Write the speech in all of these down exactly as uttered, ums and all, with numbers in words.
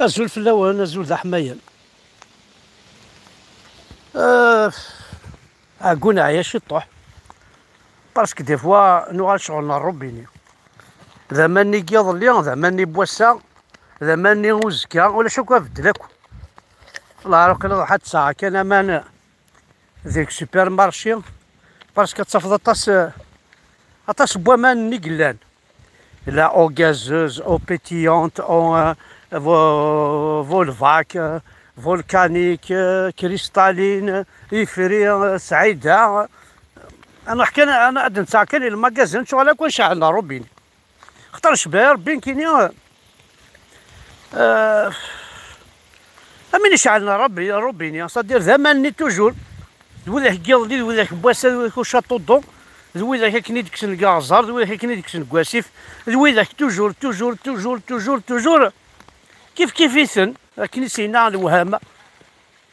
Azul fell-awen, azul d aḥmayan. Euh, Ɛeggu neɛya ciṭuḥ. Parce que des fois nuɣal ccɣel n rrubini. D aman-nni n yiḍelli, d aman-nni n wass-a, d aman-nni uzekka, ulac akk abeddel akk. Lɛerq la ṛuḥ ad tesɛa kan aman deg supermarché, parce que ad tafeḍ aṭas, aṭas n waman-nni yellan. La eau gazeuse, eau pétillante, eau, euh, vo-, Volvac, euh, volcanique, euh, cristalline, euh, ifri, euh, sɛida. Ad nruḥ kan, ad, ad nseɣ kan i lmagazin, ttɣal akk ad nceɛl rrubini. Xaṭer cbaɛ Rebbi nekkini, euh, euh, am win iceɛlen rrubini, c'est-à-dire d aman-nni toujours. D widak n yiḍelli, d widak n wass-a, d widak n château d'eau, d widak akken i d-kksen deg aɣẓer, d widak akken i d-kksen deg wasif, d widak toujours, toujours, toujours, toujours, toujours. Kif kif-iten, akken i s-yenna lewhama.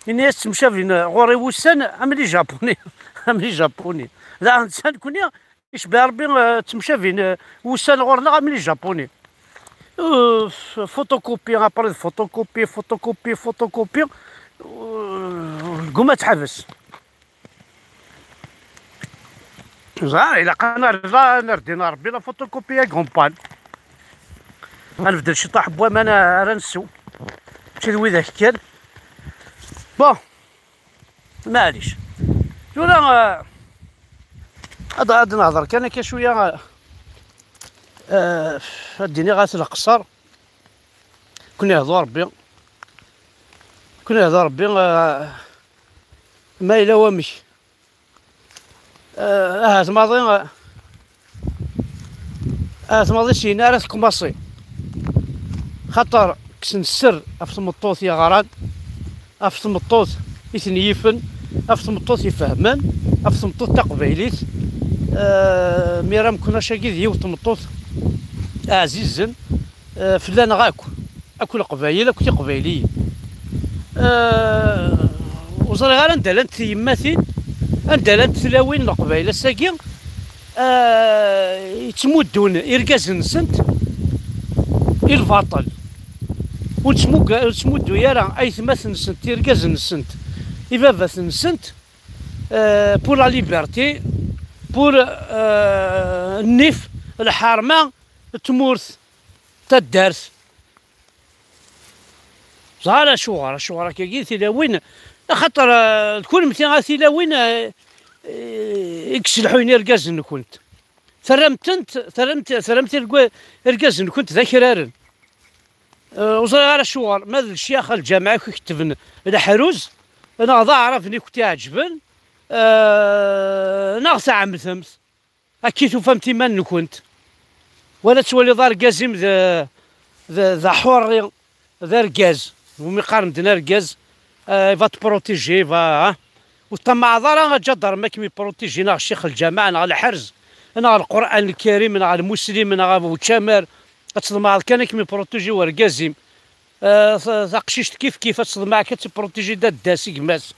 Ini-as ttemcabin ɣur-i wussan am les japonais, am les japonais. Daɣen netta nekkni, icba Rebbi, euh, ttemcabin, euh, wussan ɣur-neɣ am les japonais. Euh, photocopie, après photocopie, photocopie, photocopie. Euh, guma tḥebes. Ẓer, ilaq ad nerr, ad nerr din Rebbi la photocopie à grand pan. Ad nbeddel ciṭṭaḥ n waman ara nsew. Mačči d widak kan. Bon, maɛlic. Tura, euh, ad, ad nehḍer kan akka cwiya, euh, ad d-iniɣ at leqṣer. Kun ihdu Rebbi. Kun ihdu Rebbi, euh, ma yella wamek. Eh, ahat maḍi, eh, ahat maḍi s-yenna ara tkumaṣi. Xaṭer kksen sser ɣef tmeṭṭut yeɣran, ɣef tmeṭṭut i ten-yifen, ɣef tmeṭṭut ifehmen, ɣef tmeṭṭut taqbaylit. Eh, mi ara mkun acagi d yiwet tmeṭṭut ɛzizen, eh, fell-aneɣ akk, akk Leqbayel, akk Tiqbayliyin. Eh, ur ẓriɣ ara anda llant tyemmatin, anda llant tlawin n Leqbayel ass-agi, eh, yettmuddun irgazen-nsent i lbaṭel. Ur ttmugga-, ur ttmuddu ara aytmaten-nsent, irgazen-nsent, i baba-tnsent, eh, pour la liberté, pour, eh, nnif, lḥerma, tmurt, taddart. Ẓer acuɣer, acuɣer akkagi tilawin, axaṭer, eh, d kunemti a tilawin, eh, eh, i yesselḥuyen irgazen-nkent. Terramt-tent, terramt, terramt irga-, irgazen-nkent d akraren. Eh, ur ẓriɣ ara acuɣer, ma d lecyax n lǧameɛ i k-iketben leḥruz, neɣ d aɛraben i kent-iɛeǧben, eh, neɣ tɛemmdemt. Akka i tufamt iman-nkent. Wala tettwaliḍ argaz-im d, d, d aḥurri, d argaz. Umi qqaren d argaz, eh, va te protéger, va, ah. Ur ṭṭamaɛeḍ ara aǧadarm ad kem-iprotéger, neɣ ccix lǧameɛ, neɣ lḥerz, neɣ Lqur'an Lkarim, neɣ lmuslim, neɣ Abu Čamar. Ad tḍemɛeḍ kan ad kem-iprotéger urgaz-im. Eh, ta-, taqcict kif kif ad teḍmeɛ kan ad tiprotéger dadda-s, gma-s,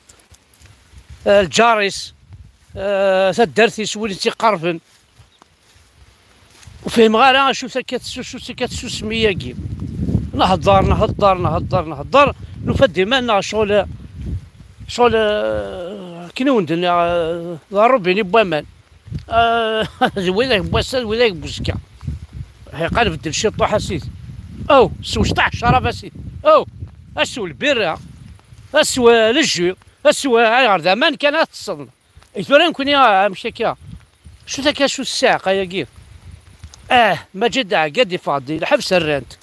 eh, lǧar-is, eh, taddart-is, win i tt-iqerben. Ur fhimeɣ ara acu akka tsu-, acu akka tsusmi-agi. Nhedder, nhedder, nhedder, nhedder, nufa-d iman-nneɣ ccɣel, ccɣel, eh, akken i wen-d-nniɣ, eh, d rrubini n waman. Ah, d widak n wass-a, d widak n uzekka. Ḥiqa nbeddel ciṭuḥ a sidi. Aw, sew cṭaḥ ccrab a sidi. Aw, a sew lbirra, a sew, eh, le jus, a sew, eh, ayɣer d aman kan ad teṭṭseḍ. I tura nekni, ah, amek akka? Acu takka, acu ssiɛqa-agi? Ah, Maǧid Ɛeggad iffeɣ-d i lḥebs rran-t.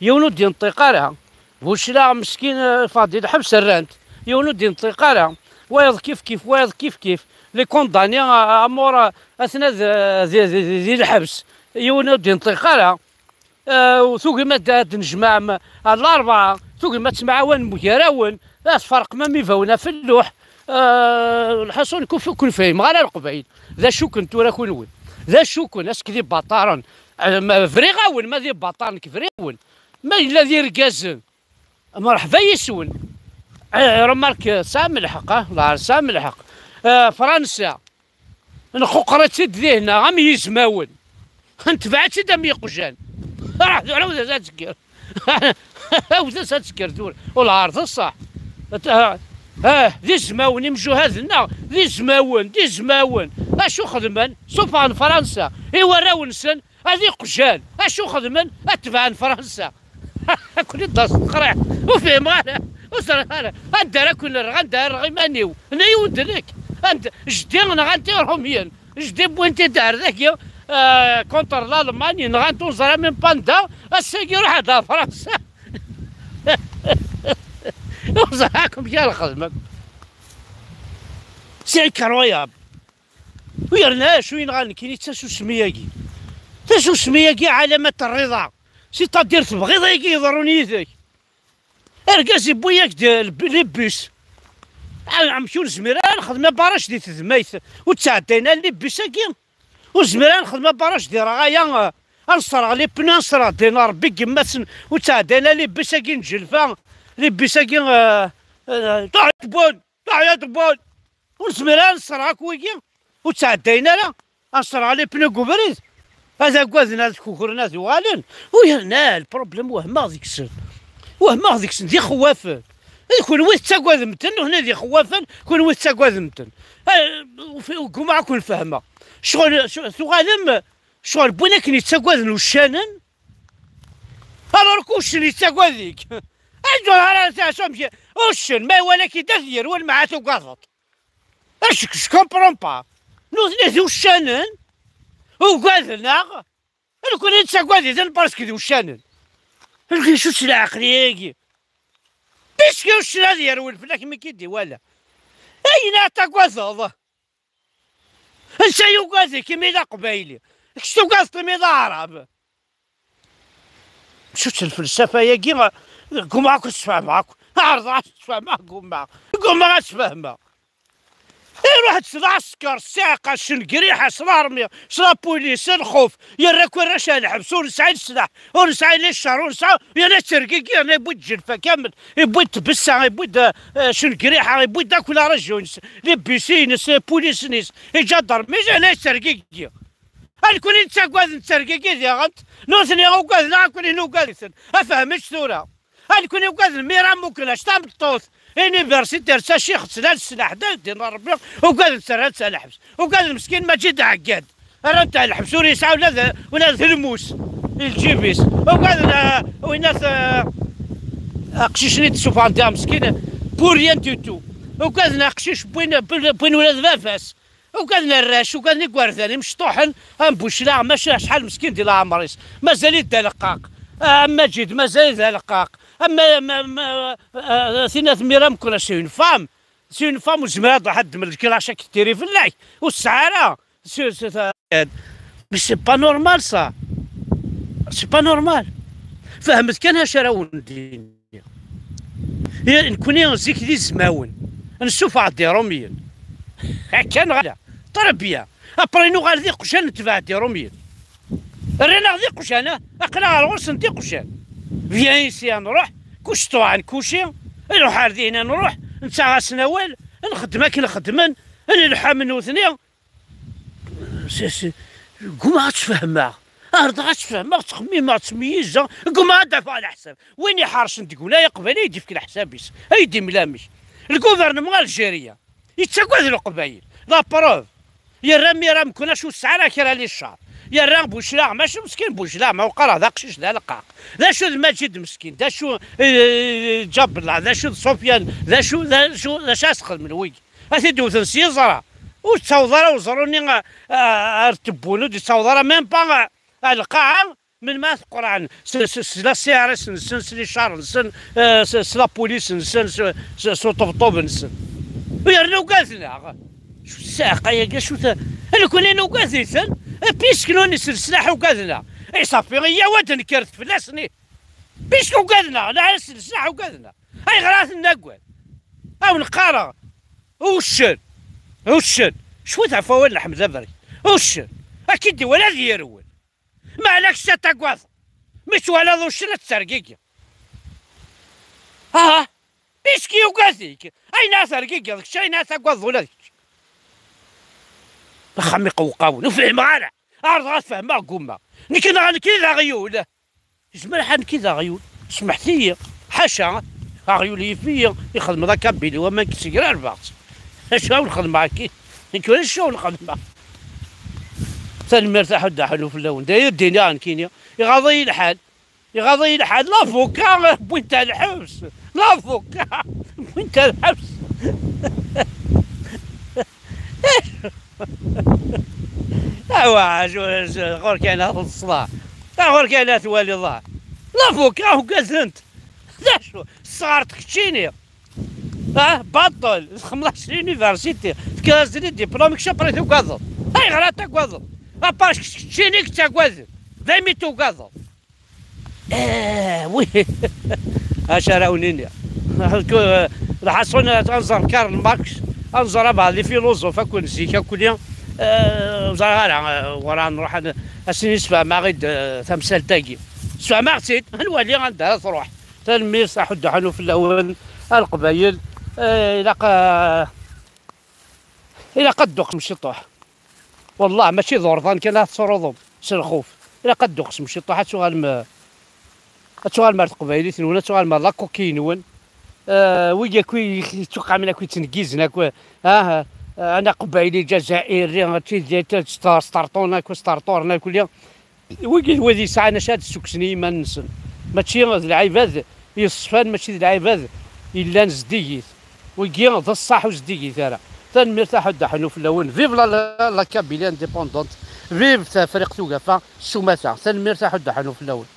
Yiwen ur d-yenṭiq ara. Bucra meskin, eh, iffeɣ-d i lḥebs rran-t. Yiwen ur d-yenṭiq ara. Wayeḍ kif kif, wayeḍ kif kif. Les condamnés, eh, à mort, eh, atna d, di, di, di, di lḥebs. Yiwen ur d-yenṭiq ara. Eh, u tugim ad, ad d-nejmeɛem ar Larebɛa, tugim ad temɛawanem gar-awen, ad tferqem am ibawen ɣef lluḥ. Eh, lḥaṣun, kuf-, ur ken-fhimeɣ ara Leqbayel. D acu-ken tura kunwi? D acu-ken, ask d ibaṭaren? Eh, ma briɣ-awen, ma d ibaṭaren, nekk briɣ-awen. Ma yella d irgazen, mreḥba yis-wen. Eh, remarque, tesɛam lḥeqq, ah, la, tesɛam lḥeqq. Eh, Fransa, nquqer-itt-id dihin am yizmawen, netbeɛ-itt-id am yiqjan. Raḥ d uɛawed ad tger. Awet-as ad tekker tura. Ur lɛerḍ ṣṣeḥ. Ah, ah, d izmawen imjuhad-nneɣ, d izmawen, d izmawen. Acu xedmen? Suffɣen Fransa i warraw-nsen, ad iqjan. Acu xedmen? Ad tebɛen Fransa. Akk-id d aseqriḥ. Ur fhimeɣ ara. Ur ẓriɣ ara. Anda ara ken-rreɣ, anda ara rreɣ iman-iw? Nna yiwen d nekk. Anda, jeddi nɣan-t Iṛumyen. Jeddi wwin-t-id ar dagi, eh, contre l'Allemagne, nɣan-t ur neẓri même pas anda, ass-agi iruḥ ar Fransa. Ur ẓriɣ akk amek ara xedmen. C'est incroyable. U yerna acu yenɣan nekkini d tasusmi-agi. Tasusmi-agi ɛalamat n rriḍa. C'est-à-dire tebɣiḍ ayagi yeḍrun yid-k. Argaz yewwi-yak-d lb-, les bus. A-, amek ur nezmir ara nexdem abaraj di tedmayt ur ttɛeddayen ara les bus-agi? Ur nezmir ara nexdem abaraj di Rɣaya, eh, ad nesserɣ les pneus, ad nesserɣ ddin n Rebbi n yemma-tsen, ur ttɛeddayen ara les bus-agi n Ǧelfa, les bus-agi, eh, eh, Tuḥya Tebun, Tuḥya Tebun. Ur nezmir ara ad nesserɣ akk wigi. Ur ttɛeddayen ara, ad nesserɣ les pneus deg ubrid. Ad agaden, ad kukren, ad uɣalen. U yerna lproblem wehmeɣ deg-sen. Wehmeɣ deg-sen, d ixewwafen. D kunwi tettagadem-ten, nutni d ixewwafen, kunwi tettagadem-ten. Ah, uf-, ggumaɣ ad ken-fehmeɣ. Ccɣel, ccɣel, tuɣalem, ccɣel n win akken yettagaden uccanen. Alors que uccen yettagad-ik. Aǧuh ara teɛsum uccen, ma iwala-k-id ad yerwel, ma tugadeḍ. Acu, je comprends pas. Nutni d uccanen, ugaden-aɣ. Nekkni nettagad-iten parce que d uccanen. Nekkni acu-tt leɛqliya-agi? Puisque uccen ad yerwel fell-ak mi k-id-iwala. Ayen ara tagadeḍ? Netta yugad-ik imi d aqbayli. Kečč tugadeḍ imi d aɛrab. Sut lfelsafa-agi, ggumaɣ akk ad tt-fehmeɣ akk. Ɛerḍeɣ ad tt-fehmeɣ, ggumaɣ. Ggumaɣ ad tt-fehmeɣ. Iruḥ-d s lɛesker, s ssiɛqa, s cengriḥa, s larmi, s la police, s lxuf. Yerra akk arrac ar lḥebs, ur nesɛi leslaḥ, ur nesɛi la ccer, ur nesɛi, yerna yettergigi, yerna yewwi-d Ǧelfa kamel, yewwi-d tbessa, yewwi-d, eh, cengriḥa, yewwi-d akk la région-ines, les bus-ines, les police-ines, iǧadarmi, yerna yettergigi. A nekkni nettagad, nettergigi diɣen, nutni ugaden, a nekkni nugad-iten. Afhem-ečč tura. A nekkni ugaden Mira Muknac, tameṭṭut universitaire, d tacixt, tla leslaḥ, d ddin n Rebbi, ugaden terra-tt ar lḥebs. Ugaden meskin Maǧid Ɛeggad. Rran-t ar lḥebs, ur yesɛi ula d, ula d lmus i lǧib-is. Ugaden, ah, winna-t, ah, aqcic-nni d-ssufɣen diɣ meskin, pour rien du tout. Ugaden aqcic wwin, wwin ula d baba-s. Ugaden arrac, ugaden igerdan imecṭuḥen, am Buclaɣ, maca acḥal meskin di leɛmer-is. Mazal-it d aleqqaq. Ah, am Maǧid, mazal-it d aleqqaq. Am, am, am, ah, ah, tinna tmira mekkren, c'est une femme. C'est une femme, ur tezmir ad truḥ ad d-tmel clash ad k-tiri fell-ak. Ur tesɛi ara. C'est, c'est, mais c'est pas normal, ça. C'est pas normal. Fehmet kan acu ara wen-d-iniɣ. Nekkni zik d izmawen, nessufeɣ-d Iṛumyen. Akka neɣ ala? Très bien. Après nuɣal d iqjan, netbeɛ-d Iṛumyen. Rran-aɣ d iqjan, ah? Aql-aɣ ɣer ɣur-sen d iqjan. Viens ici, ad nruḥ, kuc ṭuɛen kuci, nruḥ ar dihin, ad nruḥ, nettaɣ-asen awal, nxeddem akken xeddmen, nleḥḥu am nutni. Si, si, ggumaɣ ad tt-fehmeɣ. Ɛerḍeɣ ad tt-fehmeɣ, ttxemmimeɣ, ttmeyyizeɣ, ggumaɣ ad d-afeɣ leḥsab. Win iḥercen deg-wen ay aqbayli, ad d-yefk leḥsab-is, ay d-imlam-ik. Lguvernement algérien yettagad Leqbayel. La preuve, yerra Mira Meknac ur tesɛi ara kra li ccer. Yerra Buclaɣ, mačči meskin Buclaɣ, ma uqareɣ d aqcic d aleqqaq. D acu d Maǧid meskin, d acu, eh, Ǧabellah, d acu d Sufyan, d acu, d acu, d acu ad s-xedmen wigi? Ad t-id-wten s yiẓra. Ur ttaweḍ ara uẓru-nni, a, a, ar Tebboune, ur d-ittaweḍ ara même pas, a, ar lqaɛa, melmi ara t-qerɛen s, s, s la C R S-nsen, s les chars-nsen, a, s, s la police-nsen, s, s, s uṭebṭub-nsen. U yerna ugaden-aɣ. Acu ssiɛqa-yagi, acu ta-, nekkni nugad-iten, puisque nutni s leslaḥ ugaden-aɣ. Et ça fait, iyyaw ad d-nekkret fell-asen, puisque ugaden-aɣ, neɣ s leslaḥ ugaden-aɣ. Ayɣer ara ten-nagad? A wen-qqareɣ, uccen, uccen, cwit ɣef wawal n Ḥmed Aberri, uccen, ad k-id-iwala ad yerwel. Meɛna kečč ad tagadeḍ, mi twalaḍ uccen ad tettergigi. Ah, puisque yugad-ik, ayen ara tergigiḍ kečč, ayen ara tagadeḍ ula d kečč. Axxam iqewqawen, ur fhimeɣ ara. Ɛerḍeɣ ad fehmeɣ, ggumaɣ. Nekk neɣ nekk i d aɣyul. Yezmer ḥal nekk i d aɣyul. Smeḥt-iyi, ḥaca, aɣyul yif-iyi, ixdem d akabili waman k-tt-ger arbaɣ-tt. Acu awen xedmeɣ akkin? Nekk ulac acu awen xedmeɣ. Tanemmirt a Ḥuddu Ḥanun fell-awen. D aya d-iniɣ nekkini. Iɣaḍ-iyi lḥal. Iɣaḍ-iyi lḥal. Lavuka wwin-t ar lḥebs. Lavuka wwin-t ar lḥebs. Awa, ɣur-k ana teḍṣla. Ɣur-k ana twaliḍ. Lavuka ugaden-t. D acu? Tesɣart keččini. Ah, baṭel. Txemmeḍ-as l'université. Tefkiḍ-as-d diplôme, kečč après tugadeḍ. Ayɣer ad tagadeḍ? Apart kečč, keččini i yettagaden. Daymi tugadeḍ. Eh, oui. Acu ara wen-iniɣ? Lḥaṣun, ad nẓer Karl Marx, ad nẓer abɛad les philosophes akk n zik akk-nni. Eh, ur ẓriɣ ara, eh, ur nruḥ ad, ad sen-isfehmeɣ-id, eh, tamsalt-agi. Sfehmeɣ-tt-id, ad nwali anda ara truḥ. Tanemmirt a Ḥuddu Ḥanun fell-awen, a Leqbayel. Eh, ilaq, eh, ilaq ad dduqsem ciṭuḥ. Wallah, mačči d urḍan kan ad tettruḍum s lxuf. Ilaq ad dduqsem ciṭuḥ, ad tuɣalem, ad tuɣalem ar teqbaylit-nwen, ad tuɣalem ar la coquille-nwen. Eh, wigi akk i yettuqamen, akk yettneggizen, akk, ah, eh, ana qbayli, ǧazairi, tidi, star-, starṭun, akk starṭuren, akk li. Wigi d wid yesɛan acu ad d-ssukksen i yiman-nsen. Mačči d lɛibad yeṣfan, mačči d lɛibad yellan zeddigit. Wigi d ṣṣaḥ ur zeddigit ara. Tanemmirt a Ḥuddu Ḥanun fell-awen. Vive la, la, la Kabylie indépendante. Vive Tafriqt Ugafa s umata. Tanemmirt a Ḥuddu Ḥanun fell-awen.